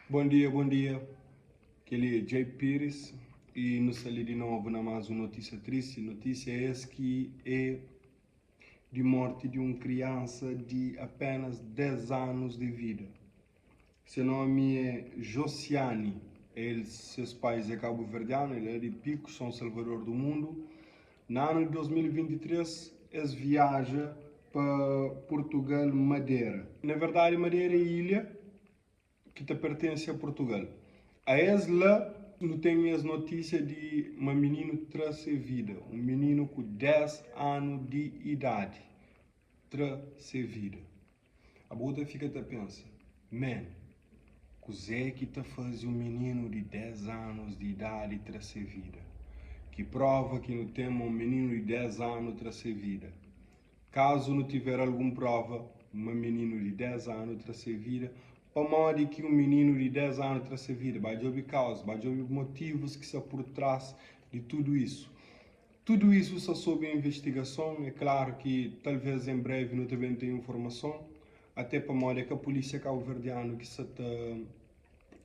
Bon dia, bon dia. Kel-li é Jay Pires y nu sta li di novu na más un notísia tristi. Notísia es ki é di morti di un kriansa di apenas 10 anus di vida. Se nomi é Josiane. El, ses pais é kabuverdianu, el é di Picos, São Salvador do Mundo. Na anu di 2023, es viaja pa Portugal, Madera. Na verdadi, Madera é ilha ki ta pertense a Portugal. A es la, nu ten es notísia di ma mininu tra se vida. Un mininu ku 10 anu di idadi tra se vida. Abo ta fika ta pensa, Man, kuzé ki ta faze un mininu di 10 anus di idadi tra se vida? Ki prova ki nu ten ma un mininu di 10 anu tra se vida? Kazu nu tiver algun prova ma mininu di 10 anu tra se vida, pamodi ki un mininu di 10 anu tra se vida? Ba djobe kauz, ba djobe motivus ki sta pur tras di tudu isu. Tudu isu sta sob investigason, é klaru ki talvez en brevi nu ta ben ten informason, até pamodi é ka pulisia kabuverdianu ki sta ta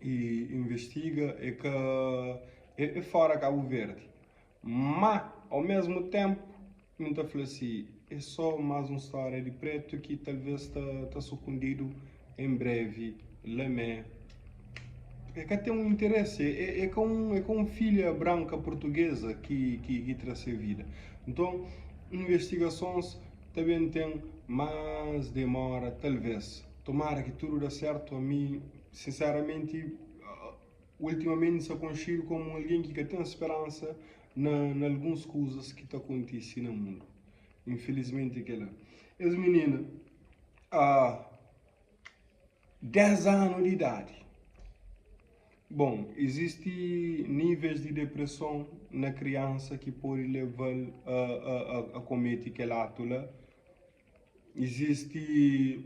investiga, é ka é fora Kabu Verdi. Má, au mesmu ténpu, mi N ta fla si, é sô más un stória di prétu ki talvês ta ta sukundidu en brévi la mé. É ka ten un interesi, é é ka un é ka un filha branka purtugeza ki ki ki tra se vida. Nton, investigasons ta ben ten más demora talvês. Tomara ki tudu da sértu, ami sinseramenti. Ultimamenti N sta konxedu komu un algen ki ka ten speransa na na alguns kuzas ki ta kontise na mundu. Infilismenti kela. Es minina a 10 anu di idadi. Bon, izisti níveis di depreson na kriansa ki pode leva-l a a a komete kel atu la. Izisti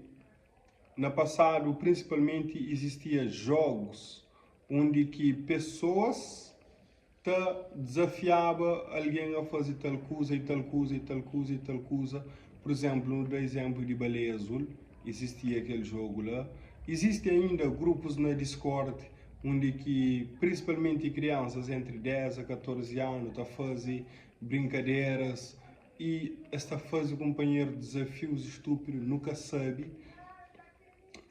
Na pasadu, prinsipalmenti, izistia jogus undi ki pesoas ta dizafiaba algen a faze tal kuza i tal kuza i tal kuza i tal kuza. Pur izénplu, nu da izénplu di Baleia Azul, izistia kel jogu la. Izisti ainda grupus na Discord undi ki prinsipalmenti kriansas entri 10 a 14 anu ta faze brinkaderas I es ta faze kunpanheru dizafius stúpidu, nu ka sabe.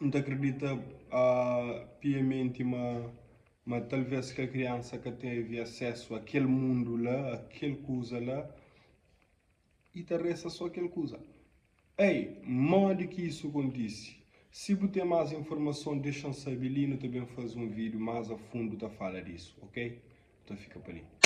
N ta kridita piamenti ma ma talvês kel kriansa ka tevi asesu a kel mundu la, a kel kuza la, i ta resta sô kel kuza. Ei, modi ki isu kontise? Si bu ten más informason, dexa-m sabe li, nu ta ben faze un vídiu más a fundu ta fala disu, ok? Nu ta fika pa li.